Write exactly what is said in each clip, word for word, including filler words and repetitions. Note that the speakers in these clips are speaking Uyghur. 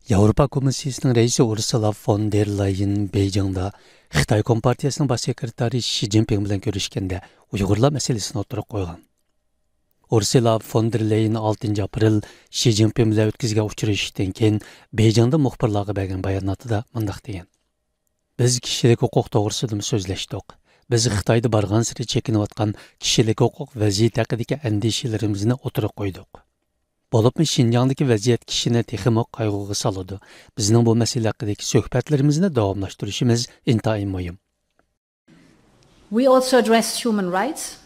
ياۋروپا كومىسسىيىسىنىڭ رەئىسى ئۇرسۇلا فون دېر لايېن بېيجىڭدا خىتاي كومپارتىيىسىنىڭ باش سېكرېتارى شى جىنپىڭ بىلەن كۆرۈشكەندە ئۇيغۇرلار مەسىلىسىنى ئوتتۇرىغا قويغان. ئۇرسۇلا فون دېر لايېن ئالتىنچى ئاپرېل شى جىنپىڭ بىلەن ئۆتكۈزگەن ئۇچرىشىشتىن كېيىن بېيجىڭدا مۇخبىرلارغا بەرگەن باياناتىدا مۇنداق دېگەن: «بىز كىشىلىك ھوقۇق توغرىسىدىمۇ سۆزلەشتۇق. بىز خىتايدا بارغانسېرى چېكىنىۋاتقان كىشىلىك ھوقۇق ۋەزىيىتى ھەققىدىكى ئەندىشىلىرىمىزنى ئوتتۇرىغا قويدۇق. بولۇپمۇ شىنجاڭدىكى ۋەزىيەت كىشىنى تېخىمۇ قايغۇغا سالىدۇ. بىزنىڭ بۇ مەسىلە ھەققىدىكى سۆھبەتلىرىمىزنى داۋاملاشتۇرۇشىمىز ئىنتايىن مۇھىم.» We also addressed human rights.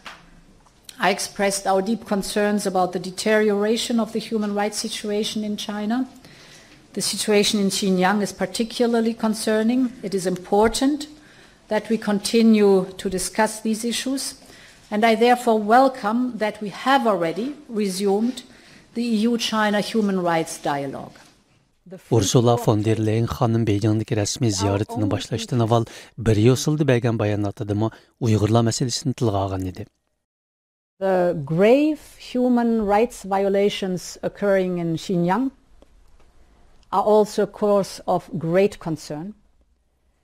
I expressed our deep concerns about the deterioration of the human rights situation in China. The situation in Xinjiang is particularly concerning. It is important that we continue to discuss these issues, and I therefore welcome that we have already resumed the E U China human rights dialogue. ئۇرسۇلا فون دېر لېيېن خانىم بېيجىڭدىكى رەسمىي زىيارىتىنى باشلاشتىن ئاۋۋال بىر يوسۇلدا بەرگەن باياناتىدىمۇ ئۇيغۇرلار مەسىلىسىنى تىلغا ئالغان ئىدى. The grave human rights violations occurring in Xinjiang are also a cause of great concern.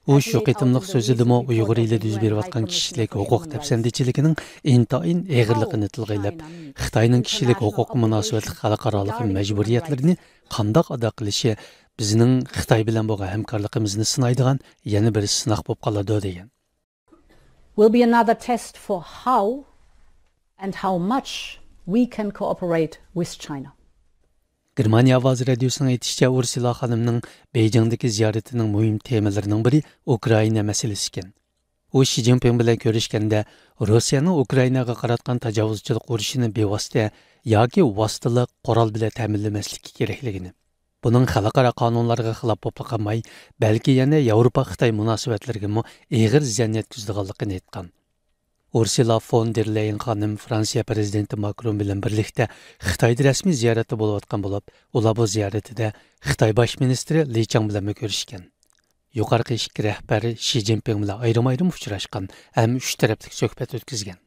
ئۇ شۇ قېتىملىق سۆزىدىمۇ ئۇيغۇر ئېلىدە يۈز بېرىۋاتقان كىشىلىك ھوقۇق دەپسەندىچىلىكىنىڭ ئىنتايىن ئېغىرلىقىنى تىلغا ئېلىپ، خىتاينىڭ كىشىلىك ھوقۇققا مۇناسىۋەتلىك خەلقئارالىق مەجبۇرىيەتلىرىنى قانداق ئادا قىلىشى بىزنىڭ خىتاي بىلەن بولغان ھەمكارلىقىمىزنى سىنايدىغان يەنە بىر سىناق بولۇپ قالىدۇ، دېگەن. Will be another test for how and how much we can cooperate with China. گېرمانىيە ئاۋازى رادىيوسىنىڭ ئېيتىشىچە، ئۇرسۇلا خانىمنىڭ بېيجىڭدىكى زىيارىتىنىڭ مۇھىم تېمىلىرىنىڭ بىرى ئۇكرائىنا مەسىلىسى ئىكەن. ئۇ شى جىنپىڭ بىلەن كۆرۈشكەندە، روسىيەنىڭ ئۇكرائىناغا قاراتقان تاجاۋۇزچىلىق ئۇرۇشىنى بىۋاسىتە ياكى ۋاسىتىلىك قورال بىلەن تەمىنلىمەسلىكى كېرەكلىكىنى، بۇنىڭ خەلقئارا قانۇنلارغا خىلاپ بولۇپلا قالماي، بەلكى يەنە ياۋروپا خىتاي مۇناسىۋەتلىرىگىمۇ ئېغىر زىيان يەتكۈزىدىغانلىقىنى ئېيتقان. ئۇرسۇلا فون دېر لېيېن خانىم فرانسىيە پىرېزىدېنتى ماكرون بىلەن بىرلىكتە خىتايدا رەسمىي زىيارەتتە بولۇۋاتقان بولۇپ، ئۇلار بۇ زىيارىتىدە خىتاي باش مىنىستىرى لى چاڭ بىلەنمۇ كۆرۈشكەن. يۇقىرىقى ئىككى رەھبەر شى جىنپىڭ بىلەن ئايرىم-ئايرىم ئۇچراشقان ھەم ئۈچ تەرەپلىك سۆھبەت ئۆتكۈزگەن.